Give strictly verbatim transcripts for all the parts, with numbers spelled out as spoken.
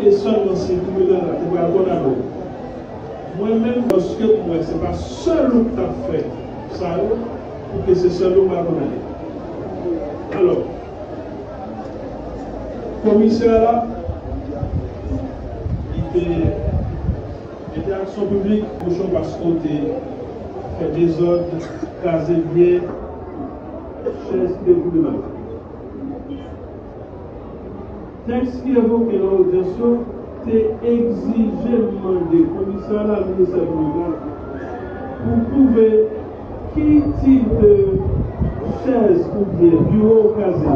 E sèlman si tribinal la te pral kondane w. Mwen menm, paske pou mwen, se pa sèl ou k t ap fè sa yo, pou ke se sèl ou m pral kondane. Alò, komisè a la, li te mete aksyon piblik, kouchon paske w te fè dezòd, kraze byen, chèz ki te pou demen. Tèks ki evoke nan odyans yo te egzije m mande komisè a la, ministè piblik la, pou pwouve ki tip de chèz oubyen biwo w kraze.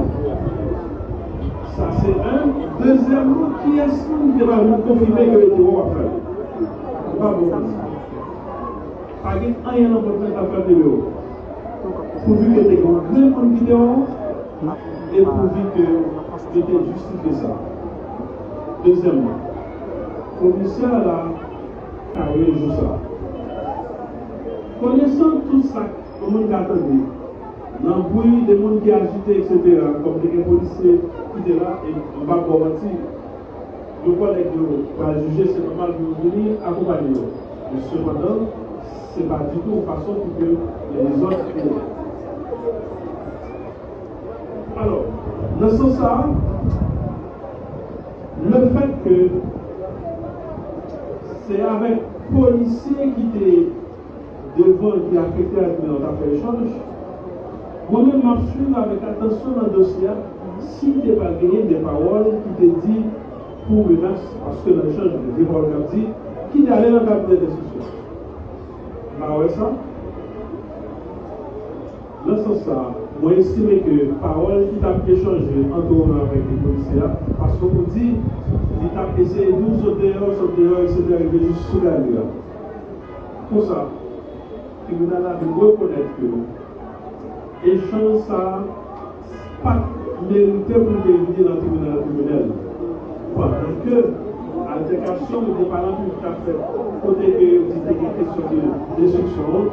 Sa se youn. Dezyèmman, kiyès moun ki te pa vin konfime ke yo te wè w ap fè l? Ou pa bon. Pa gen anyen nan pòt la k ap frape yo. Pouvi ke te gen yon grenn moun ki te wè w, e pouvi ke yo te jistifye sa. Dezyèmman, komisè a la ka rejou sa. Konesan tout sa yon moun ka tande, nan bri de moun ki ajite, etsetera, kòm te gen polisye ki te la, e m p ap ba w manti, yon kòlèg yo pral jije, se nòmal pou yo vini akonpanye yo. Men sepandan, se pa ditou yon fason pou ke lèzòt fini. Alò, nan sans sa a, lefèt ke se avèk polisye ki te devan ki afekte ak mwen an t ap fè echanj, mwen menm m ap swiv avèk atansyon nan dosye a si te pral genyen de pawòl ki te di pou menas, paske nan echanj yo gen de pawòl k ap di ki te ale nan kabinè d enstriksyon. M pa wè sa. Nan sans sa a, mwen estime ke pawòl ki t ap echanje ant ou menm avèk polisye a, paske ou di li t ap eseye di w sot deyò, sot deyò, etsetera, rive jis sou galri a. Konsa, tribinal la vin rekonèt ke echanj sa a pa t merite pou l te vini nan tribinal kriminèl. Pandan ke altèkasyon oubyen palanpil ki t ap fèt kote ke yo di te gen kesyon de destriksyon an,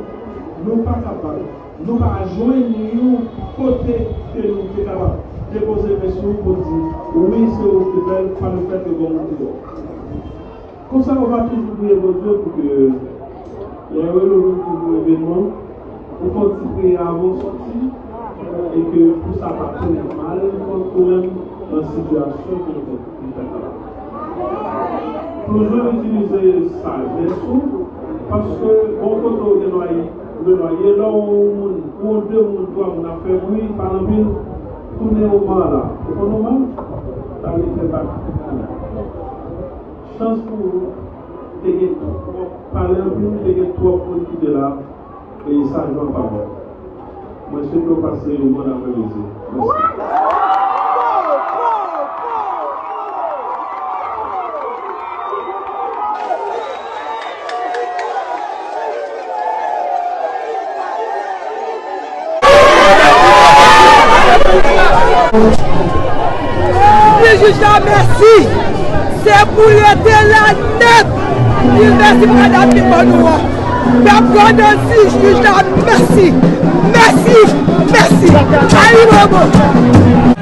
nou pa kapab, nou pa jwenn yon kote ke nou te kapab depoze men sou ou pou di, wi, se ou ki fè l, pa lefèt ke gen yon moun ki fè l. Konsa, ou va toujou priye Bondye pou ke lè yo rele w pou yon evenman, ou fè yon ti priyè avan w soti, e ke pou sa pa tounen mal kont ou menm nan sitiyasyon ke w fèt la. Toujou itilize sajès ou, paske bon kote w gen dwa ye, ou gen dwa ye lè w wè yon moun, ou wè de moun, twa moun ap fè bri, pale anpil, tounen w bò a la. Ou konn yon moun? Sa vle fè bak. Chans pou ou, te gen twòp, pale anpil, te gen twòp moun ki te la, e sa jwenn pawòl. Mwen swete w pase yon bon aprèmidi. Mèsi. Di jij la mèsi. Se pou l rete la nèt. Di mèsi pou kado l fin ban nou an. N ap grandezi jij la mèsi. Mèsi. Mèsi. Ayi bobo.